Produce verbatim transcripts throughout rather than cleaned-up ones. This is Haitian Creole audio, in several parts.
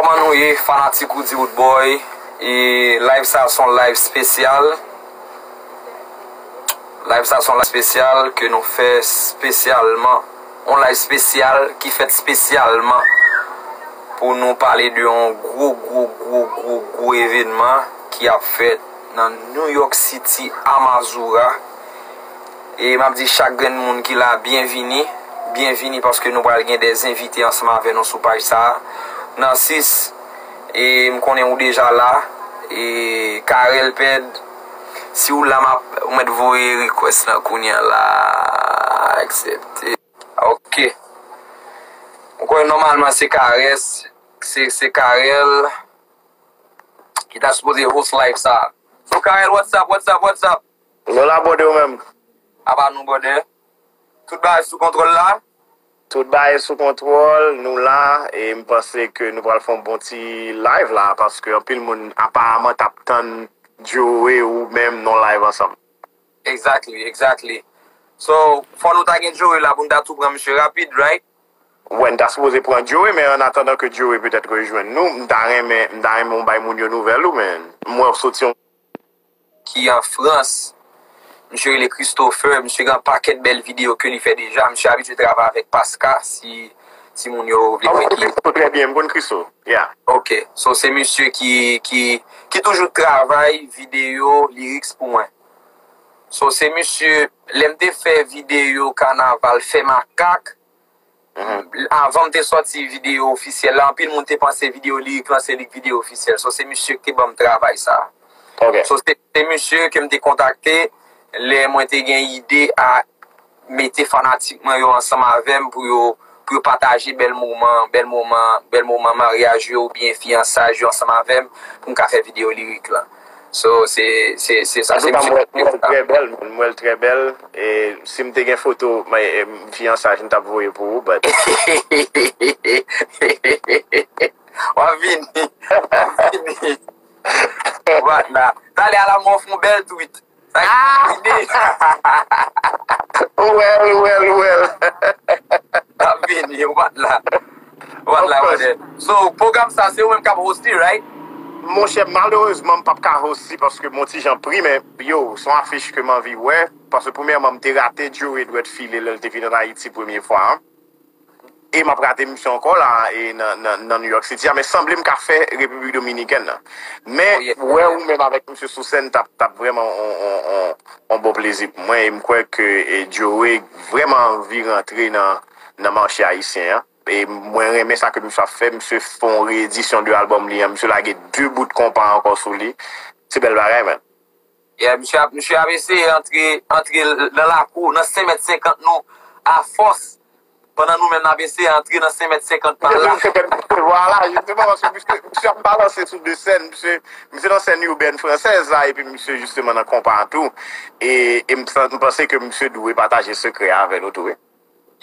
Kòman nou ye, fanatik Roody Roodboy? E live sa se yon live espesyal. Live sa se yon live espesyal ke nou fè espesyalman. Yon live espesyal ki fèt espesyalman pou nou pale de yon gwo, gwo, gwo, gwo, gwo evènman ki ap fèt nan New York City, Amazura. E m ap di chak grenn moun ki la, byenvini. Byenvini paske nou pral gen de envite ansanm avè nou sou paj sa a. Narcisse, e m konnen ou deja la. E Carel Ped, si w la, m ap, ou mèt voye request lan kounye a la. Aksepte. Ok. M kwè nòmalman se Carel, se, se Carel ki ta sipoze host live sa. So Carel, what's up, what's up, what's up? Nou la, brother, ou menm? Apa nou, brother? Tout bagay sou kontwòl la? Tout bagay sou kontwòl, nou la, e m panse ke nou pral fè yon bon ti live la, paske anpil moun aparaman t ap tann Joe ou menm nan live ansanm. Exactly, exactly. So, fò nou ta gen Joe la pou n ta tou pran misye rapid, right? Wè, n ta sipoze pran Joe, men an atandan ke Joe petèt rejwenn nou, m ta renmen, m ta renmen w bay moun yo nouvèl ou, men m wè w soti yon ki an Frans. Misye rele Christopher, misye gen pakèt bèl videyo ke li fè deja. Misye abitye travay avèk Paska, si, si moun yo vle kwè ki. Christo trè byen, m konn Christo. Yeah. Ok. So, se misye ki, ki, ki toujou travay videyo, lyrics pou mwen. So, se misye, lè m te fè videyo kanaval Fè Makak, avan m te sòti videyo ofisyèl la, anpil moun te panse videyo lirik lan se li k videyo ofisyèl. So, se misye ki te ban m travay sa. Ok. So, se, se misye ke m te kontakte lè mwen te gen ide a mete fanatik mwen yo ansanm avè m pou yo, pou yo pataje bèl moman, bèl moman, bèl moman maryaj yo oubyen fiyansaj yo ansanm avè m pou m ka fè videyo lirik lan. So, se, se, se sa, se misye ki te fè sa. Antouka, m wè l trè bèl, m wè l trè bèl. E si m te gen foto, men, e, fiyansaj, m t ap voye pou ou, but. W ap vini. W ap vini. What la? Talè a la, mwen fè yon bèl tweet. Sa ki vini. Well, well, well. W ap vini, what la? What la, brother? So, pwogram sa, se ou menm k ap host li, right? Monchè, malerezman, m p ap ka host li paske m on ti jan pri, men yo, se yon afich ke m anvi wè. Paske premyèman, m te rate Joe Dwèt File lè l te vin ann Ayiti premye fwa an. E m ap rate misye ankò la, e nan, nan, nan New York City a, men sanble m ka fè Repiblik Dominikèn nan. Men, wè ou menm avèk misye sou sèn, t ap, t ap vrèman on, on, on, on bon plezi pou mwen. E m kwè ke, e, Joe vrèman anvi rantre nan, nan mache ayisyen an. E mwen renmen sa ke misye ap fè. Misye fè yon reyedisyon de albòm li an. Misye lage de bout konpa ankò sou li. Se bèl bagay, man. Yeah, misye ap, misye ap eseye antre, antre nan lakou, nan senk mèt senkant nou, afòs, pandan nou menm n ap eseye antre nan senk mèt senkant pa la. Vwala, jisteman, paske misye, misye ap balanse sou de sèn, misye, misye nan sèn iben fransèz la, epi misye jisteman nan konpa tou. E, e m san-, m panse ke misye dwe pataje sekrè a avè nou tou, wi.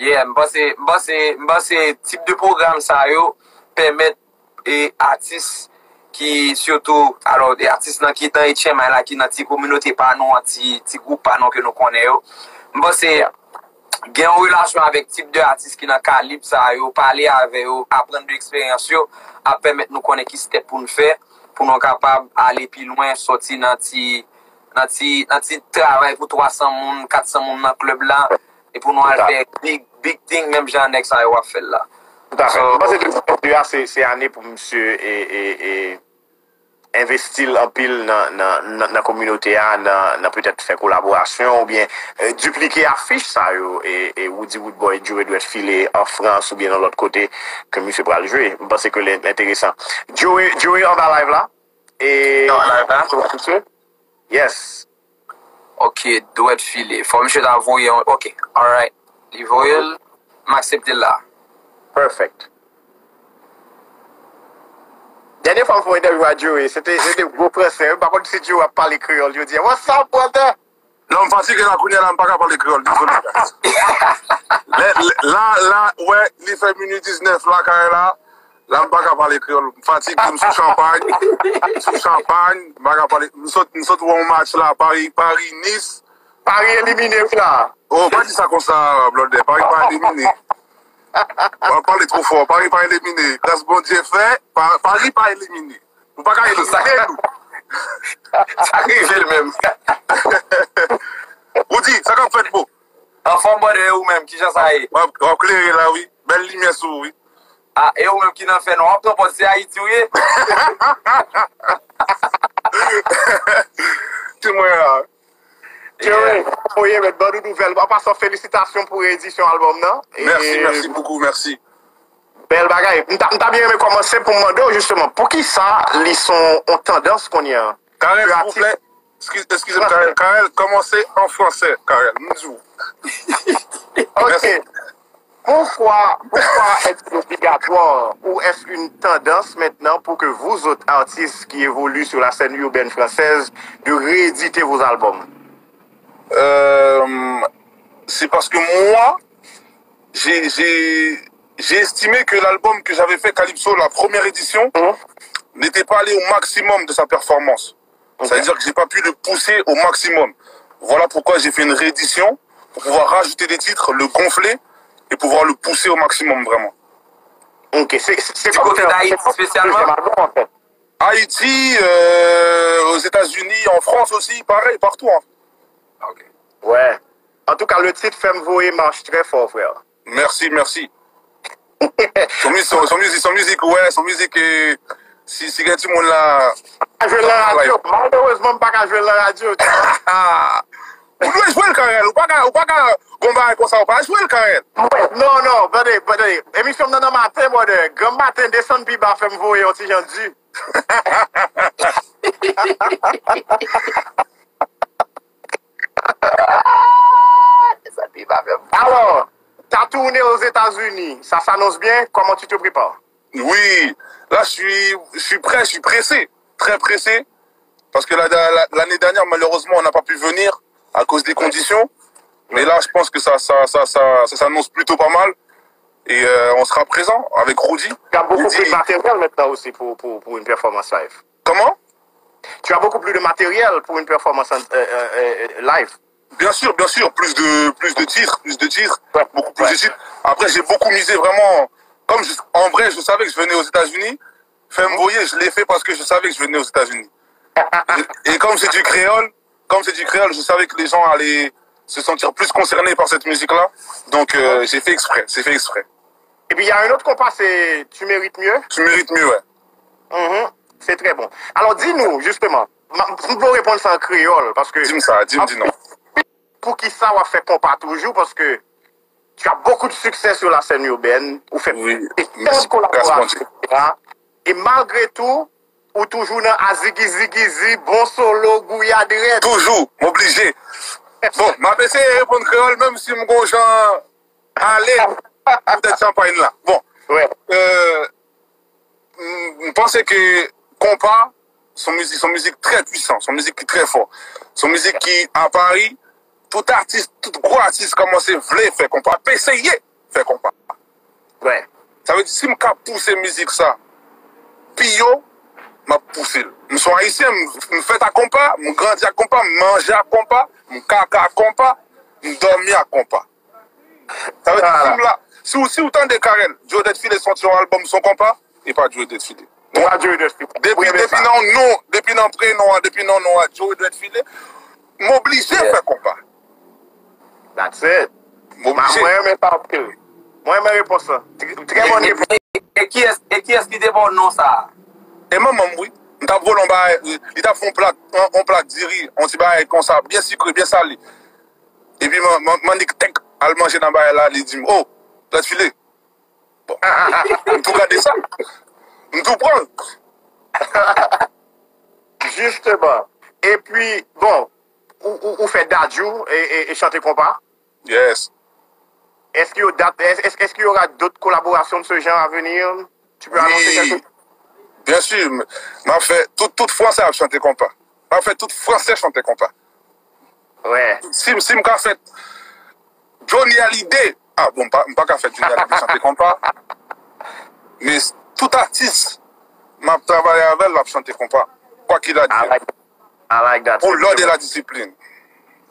Yeah, m panse, m panse, m panse tip de pwogram sa yo pèmèt, e, atis ki sitou, alò, e, atis nan ki nan H M I la, ki nan ti kominote pa nou an, ti, ti gwoup pa nou ke nou konnen yo. M panse gen yon relasyon avèk tip de atis ki nan kalib sa yo, pale avè yo, aprann de eksperyans yo, ap pèmèt nou konnen ki step pou n fè, pou nou kapab ale pi lwen, sòti nan ti, nan ti, nan ti travay pou twa san moun, kat san moun nan klèb la, e pou nou al fè big, big thing, menm jan nèg sa yo ap fè l la. Toutafè. So, m panse de mil vennde a, se, se ane pou misye e, e, e, envesti l anpil nan, nan, nan, nan kominote a, nan, nan petèt fè kolaborasyon oubyen, e, diplike afich sa yo, e, e Roody Roodboy, Joe Dwèt File an Frans oubyen nan lòt kote ke misye pral jwe. M panse ke l enteresan. Joe, Joe anba live la. E, anba live la? Misye? Yes. Ok, Dwèt File. Fò misye ta voye yon, ok, alright. Li voye l, m aksepte l la. Perfect. Dènye fwa m fè yon entèvyou a Joe, se te, se te gwo fransè. M pa konn si Joe ap pale kreyòl jodi a. What's up, brother? Non, m fatige la kounye a la, m pa ka pale kreyòl, dezole, guys. Lè, lè, la, la, wè, li fè minui diznèf lakay la, la, m pa ka pale kreyòl, m fatige, m sou chanpay, m sou chanpay, m pa ka pale, m sot, m sot wè yon match la, Paris, Paris, Nice. Paris elimine, wi la. Oh, pa di sa konsa, brother, Paris pa elimine. Ou pale twò fò. Paris pa elimine. Gras Bondye fè, Pa- Paris pa elimine. Nou pa ka elimine nou. Sa rive l menm. Ou di, sa k ap fèt, bro? Anfòm, brother, e ou menm, kijan sa ye? W ap w ap klere la, wi. Bèl limyè sou ou, wi. Ah, e ou menm ki nan fè nwa, w ap pran pòz se Ayiti ou ye? Ti mwen a. Jerry, oye, mèt, ban nou nouvèl. An pasan, felisitasyon pou reedisyon albòm nan. E Merci, merci beaucoup, merci. Bèl bagay. M ta m ta byen renmen kòmanse pou m mande w, jisteman, poukisa li se yon tandans kounye a? Karel, Pou silvouplè. atis- Excuse, excusez-moi, Karel. Karel, commencez en français, Karel. M di w. Ok. Pourquoi, pourquoi est-il obligatoire ou est-ce une tendance maintenant pour que vous autres artistes qui évoluent sur la scène urbaine française de rééditer vos albums? Euh, c'est parce que moi, j'ai, j'ai, j'ai estimé que l'album que j'avais fait, Calypso, la première édition, Mhm. n'était pas allé au maximum de sa performance. Ok. C'est-à-dire que j'ai pas pu le pousser au maximum. Voilà pourquoi j'ai fait une réédition pour pouvoir rajouter des titres, le gonfler et pouvoir le pousser au maximum vraiment. Ok, c'est c'est Du côté d'Haïti spécialement? Deuxième album, en fait. Haïti, euh, aux États-Unis, en France aussi, pareil, partout, hein. Ok. Ouais. En tout cas, le titre Fè m voye marche très fort, frère. Merci, merci. Son mizik, son, son mizik, son mizik, ouais, son mizik, euh, si, si gen timoun la. Pa ka jwe nan radyo. Malerezman, m pa ka jwe nan radyo. Ah! Ou dwe jwe l, Karel. Ou pa ka, ou pa ka gon bagay konsa, ou pa jwe l, Karel. Non, non, tande, tande. Emisyon m nan nan maten, brother. Granm maten, desann pi ba, fè m voye yon ti jan di. Desann pi ba, fè m. Alors, ta tourné aux États-Unis, ça s'annonce bien. Comment tu te prépares? Oui, là, je suis, je suis prêt, je suis pressé, très pressé. Parce que la- la- l'année dernière, malheureusement, on n'a pas pu venir à cause des conditions. Mais là, je pense que ça, ça, ça, ça, ça s'annonce plutôt pas mal. Et euh, on sera présent avec Roody. Tu as beaucoup Roody, plus de matériel maintenant aussi pour, pour, pour une performance live. Comment? Tu as beaucoup plus de matériel pour une performance en- euh, euh, euh, live. Bien sûr, bien sûr, plus de, plus de titres, plus de titres, Ouais. beaucoup plus Ouais. de titres. Après, j'ai beaucoup misé vraiment. Comme je- en vrai, je savais que je venais aux États-Unis. Fè m voye, je l'ai fait parce que je savais que je venais aux États-Unis. Et, et comme c'est du créole, comme c'est du créole, je savais que les gens allaient se sentir plus concernés par cette musique-là. Donc, euh, j'ai fait exprès, c'est fait exprès. Et puis, il y a un autre compas, c'est Tu mérites mieux. Tu mérites mieux, ouais. Mhm. C'est très bon. Alors, dis-nous, justement, m ap- m vle w reponn sa an kreyòl, paske Di m sa, di m, di non. Poukisa w ap fè konpa toujou? Paske tu as beaucoup de succès sur la scène urbaine, ou fè Oui, de merci, bèl kolaborasyon, merci, et cetera. E malgre tou, ou toujou nan azigi zigizi, bon solo, gouyad rèd. Toujou, m oblije. Bon, m ap eseye reponn kreyòl, menm si m gon jan ale pou tèt chanpay la. Bon, Ouais. euh, m m panse ke konpa, se yon mizik, se yon mizik trè pwisan, se yon mizik ki trè fò. Se yon mizik ki, a Pari, tout atis, tout gwo atis kòmanse vle fè konpa, ap eseye fè konpa. Ouais. Sa vle di, si m ka pouse mizik sa pi yo, m ap pouse l. M se yon Ayisyen, m, m fèt ak konpa, m grandi ak konpa, m manje ak konpa, m kaka ak konpa, m dòmi ak konpa. Sa vle di, si m la, si w, si w tande Carel, Joe Dèt File soti yon albòm son konpa, e pa Joe Dèt File. Ou pa Joe Dèt File. Depi, depi nan non, depi nan prenon an, depi nan non an, Joe Dèt File, m oblije fè konpa. That's it. M oblije. Mwen renmen sa anpil. Mwen renmen repons lan. Trè bòn repons. E kiyès e kiyès ki te ba w non sa a? E manman m, wi. M t ap vole yon bagay, li t ap fè yon plat, yon, yon plat diri, yon ti bagay konsa, byen sikre, byen sale. Epi m, m, m annik tèk al manje nan bagay la, li di m, "Oh, Dèt File." Bon, m tou gade sa. M tou pran l. Justement. Et puis, bon, ou, ou, ou fait Dadju et, et, et chanter compas. Yes. Est-ce qu'il y aura, est-ce, est-ce qu'il y aura d'autres collaborations de ce genre à venir? Tu peux annoncer quelque Oui, byen si. M ap fè tout, tout fransè ap chante konpa. M ap fè tout fransè chante konpa. Ouais. Si, si m ka fè Johnny Hallyday, ah bon, m pa, m pa ka fè Johnny Hallyday chante konpa. Men tout atis m ap travay avè l, l ap chante konpa. Kwa qu'il I advienne. Like, I like that. Pour l'ordre et la discipline.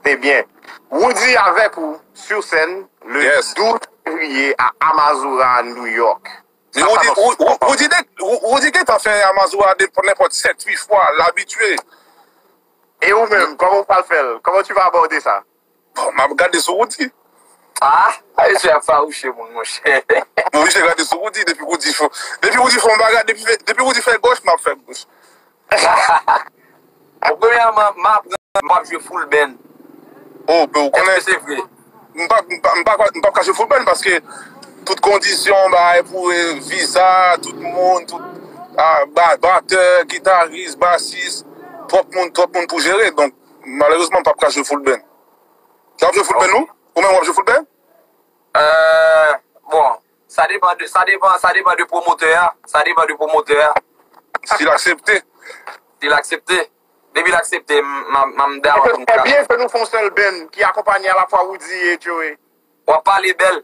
C'est bien. Roody avec vous sur scène le Yes. douze Fevriye a Amazura, New York. Sa pa nan Roody gentan fè Amazura de pou nenpòt sèt uit fwa, l abitye. E ou menm, kòman w pral fè l? Comment tu vas aborder ça? Bon, m ap gade sou Roody. Ah, mesye ap fawouche moun, monchè. M oblije gade sou Roody depi Roody fè, depi Roody fè yon bagay, depi Roody fè gòch, m ap fè gòch. Bon, premyèman, m aprann m ap jwe full band. Oh, ben, ou konnen. Èske se vre? M pa, m pa, m pa, m pa ka jwe full band paske tout kondisyon, bagay pou eh, viza, tout moun, tout ah, ba- batè, gitaris, basis, twòp moun, twòp moun pou jere. Donk, malerezman, m pa ka jwe full band. W ap jwe full band ou? Ou menm w ap jwe full band? Euh, bon, sa depann de, sa depann, sa depann de pwomotè a. Sa depann de pwomotè a. Si l aksepte. Si l aksepte. Depi l aksepte, m m- m- m dakò pou m Ebyen, travay. Fè nou fè yon sèl band ki akonpanye alafwa Roody e Joe. W ap pale bèl.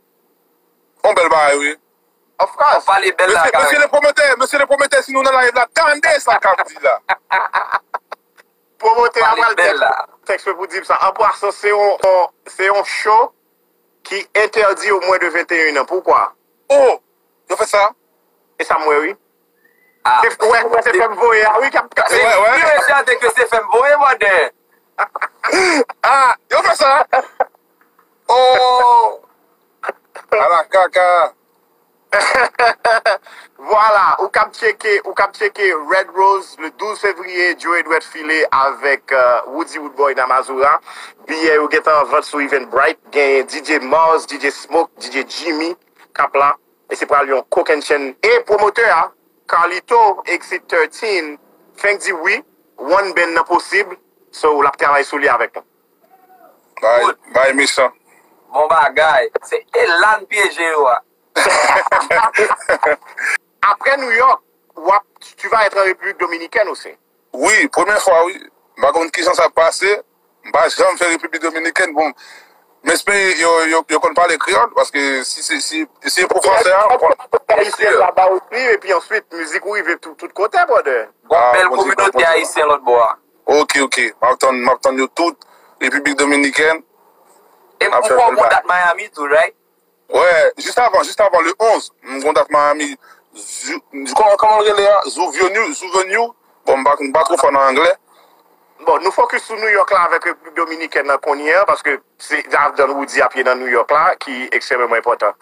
Yon bèl bagay, wi. Of W course. ap pale bèl la, Mesye, mesye Karen. Le Pwomotè, mesye Le Pwomotè, si nou nan live la, tande sa k ap di la. Pwomotè a Pale pral bèl la. Tèks pou di m sa. An pasan, se yon, se yon show ki entèdi o mwen de venteyen an. Poukwa? Oh, yo fè sa? E sa m wè, wi. Ah. Se wè, wè, se fè m voye a, wi, k ap, k ap Se Ouais, ouais. Pi mesye a te ke se fè m voye, mòdè. Ah, yo fè sa? Oh, ala kaka. Vwala, ou k ap tcheke, ou k ap tcheke Red Rose le douz fevriye, Joe Edward File avèk euh, Roody Roodboy nan Mazora. Biyè yo gentan an vant sou Eventbrite. Gen D J Mars, D J Smoke, D J Jimmy k ap la. E se pral yon kokennchenn. E pwomotè a, Carlito, Exit thirteen, fenk di wi, one band nan posib. So, l ap travay sou li avèk nou. Bay, bay mechan. Bon bagay. Se Elan pyeje yo a. Après New York, w ap, tu vas être en République Dominicaine aussi. Wi, premyè fwa, wi. M pa konn kijan sa pase. M pa janm fè Repiblik Dominikèn. Bon, m espere yo, yo, yo konn pale kreyòl, paske si se si, si e pou fransè a, bon, Ayisyen laba osi, epi answit, mizik ou rive tout, tout kote, brother. Gon Ah, bèl Bondye kominote konprann. Ayisyen lòt bò a. Ok, ok. M ap tann, m ap tann yo tout. Repiblik Dominikèn. E Ap pou fè fò bèl gon bagay. Dat Miami tou, right? Wè, jis avan, jis avan le onz, m gon dat Miami. Zu- Kòman kòman l rele a? Zuvenu, Zuvenu. Bon, m pa m pa twò fò nan anglè. Bon, nou fokis sou New York la avèk Repiblik Dominikèn nan kounye a, paske se Avdan Woody ap ye nan New York la, ki ekstrèmeman enpòtan.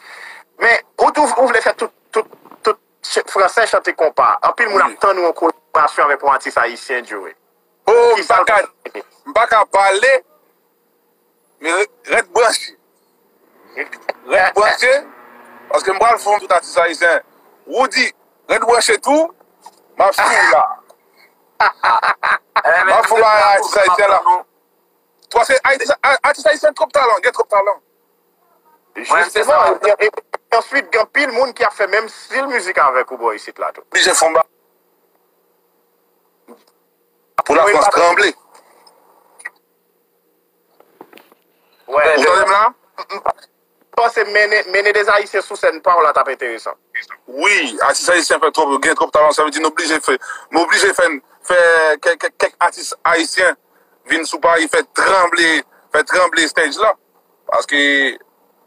Men, ou tou, ou vle fè tout, tout, tout ch- fransè chante konpa. Anpil moun ap tann yon kolaborasyon avèk yon atis ayisyen, Joe. Oh, m pa ka, m pa ka pale, men re- rèt branche. Rèt branche, paske m pral fè yon tout atis ayisyen. Woody, rèt branche tou, m ap sou la. M ap fè yon bagay atis ayisyen la. Paske atis a- atis ayisyen twòp talan, gen twòp talan. Mwen, se sa. Jisteman, e, e, e answit, gen anpil moun ki ap fè menm stil mizik avèk ou bò isit la tou. Oblije fè yon bagay. Pou Lafrans tranble. Wè, Ou tande m la? panse mennen, mennen de Ayisyen sou sèn pa w la t ap enteresan. Wi, atis ayisyen fè twòp, gen twòp talan, sa vle di n oblije fè, m oblije fè, fè kèk, kèk, kèk atis ayisyen vin sou Paris, fè tranble, fè tranble stage la. Paske,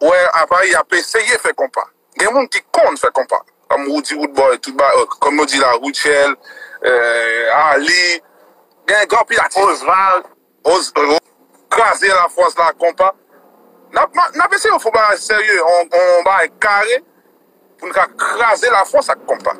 wè, a Paris, y ap eseye fè konpa. Gen moun ki konn fè konpa. Kòm Woody Woodboy, tout ba, euh, kòm yo di la, Rutshelle, euh, Ali. Gen, gen anpil atis. Osval, Oz- o- Kraze Lafrans la konpa. N ap, n ap eseye yon fo bagay serye, yon, yon bagay kare, pou n ka kraze Lafrans ak konpa.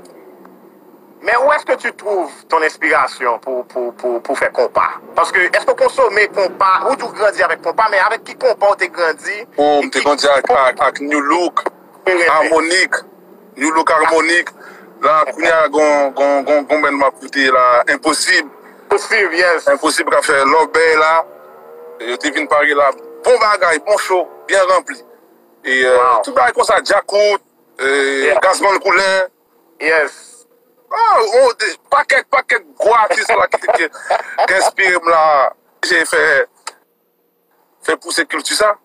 Mais où est-ce que tu trouves ton inspiration pour, pour, pour, pour faire compas? Parce que est-ce que consommer compas, ou tu grandi avec compas, mais avec qui compas tu grandi? Oh, m te grandi ak, ak, ak New Look, Harmonik, New Look Harmonik. La, kounye a, gon, gon, gon, gon band m ap koute la, Enposib. Possible, yes. Enposib k ap fè lòbèy la. Yo te vin pare la. Bon bagay, bon show, byen ranpli. E euh, Wow. Tout bagay konsa, Djakout, euh, Yeah. Gazzman Couleur. Yes. Oh, oh, de, pakèt, pakèt gwo atis la ki, ki, ki enspire m la. J'ai fait, fait pousser culture ça.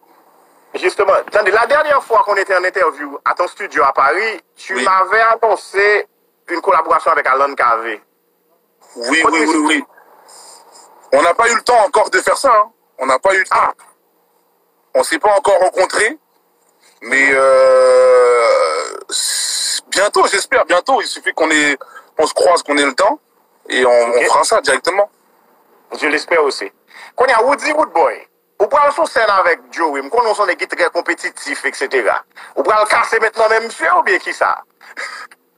Justement, attendez, la dernière fois qu'on était en interview à ton studio à Paris, tu Oui. m'avais annoncé une collaboration avec Alan Cavé. Oui, oui, oui, oui. On n'a pas eu le temps encore de faire ça, hein. On n'a pas eu le temps. On s'est pas encore rencontrés. Mais euh, s- bientôt, j'espère, bientôt, il suffit qu'on ait, on se croise, qu'on ait le temps, et on, on Ok. fera ça directement. Je l'espère aussi. Kounye a, Woody Woodboy, ou pral sou sèn avèk Joey, m konnen w se yon nèg ki trè konpetitif, et cetera. Ou pral kase mentnan menm misye oubyen kisa?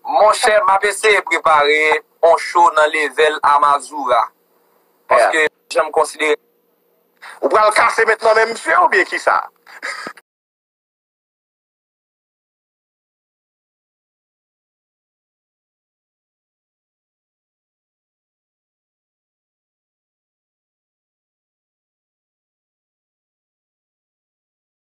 Monchè, m ap eseye prepare yon show nan level a Mazura. Paske jan m konsidere Ou pral kase mentnan menm misye oubyen kisa?